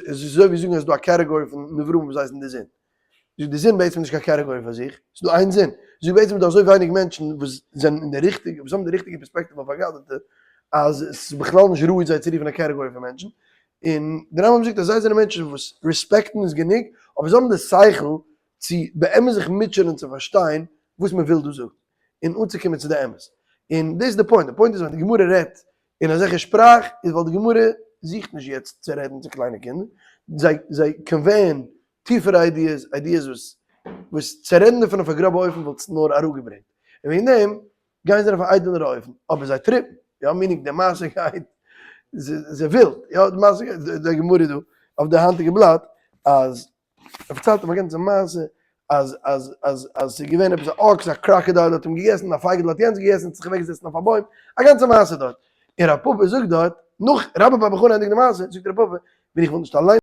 עס איז אזוי ווי זאגן אז ס'איז דא א category פון נבראים וואס הייסן די זון. זאגט די זון בעצם נישט קיין category פאר זיך, ס'איז דא איין זון. זאגט בעצם איז דא אזוי ווייניג מענטשן וואס זענען אין די ריכטיגע, וואס האבן די ריכטיגע פערספעקטיוו אויף אגדתא, אז עס איז בכלל נישט ראוי זיי צו רופן א category פון מענטשן. און די רמב ם זאגט אז זיי זענען מענטשן וואס respect ן איז גענוג, אבער זיי האבן די שכל צו באמת זיך מוטשענען צו פארשטיין וואס מען וויל דא זאגן, און אנצוקומען צו די אמת. און דאס איז די point. די point איז ווען די גמרא רעדט אין אזעלכע שפראך איז ווייל די גמרא זוכט נישט יעצט צו רעדן צו קליינע קינדער, זיי זיי convey ען טיפערע ideas, ideas וואס וואס צו רעדן דערפון אויף א גראבע אופן וואלט עס נאר אראפגעברענגט, און וועגן דעם גייען זיי אויף א איידעלערע אופן, אבער זיי trip ן, יא meaning די מעשה גייט זיי ווילד, יא די מעשה גייט, די גמרא דא אויף די היינטיגע בלאט אז ער פארציילט אים א גאנצע מעשה אז אז אז אז ס'איז געווען עפעס א אקס א crocodile האט אים געגעסן א פייגעלע האט יענץ געגעסן האט זיך אוועק געזעצן אויף א בוים א גאנצע מעשה דארט און רב פפא זאגט דארט נאך רבה בר בר חנה ענדיגט די מעשה זאגט רב פפא ווען איך וואלט נישט אליין.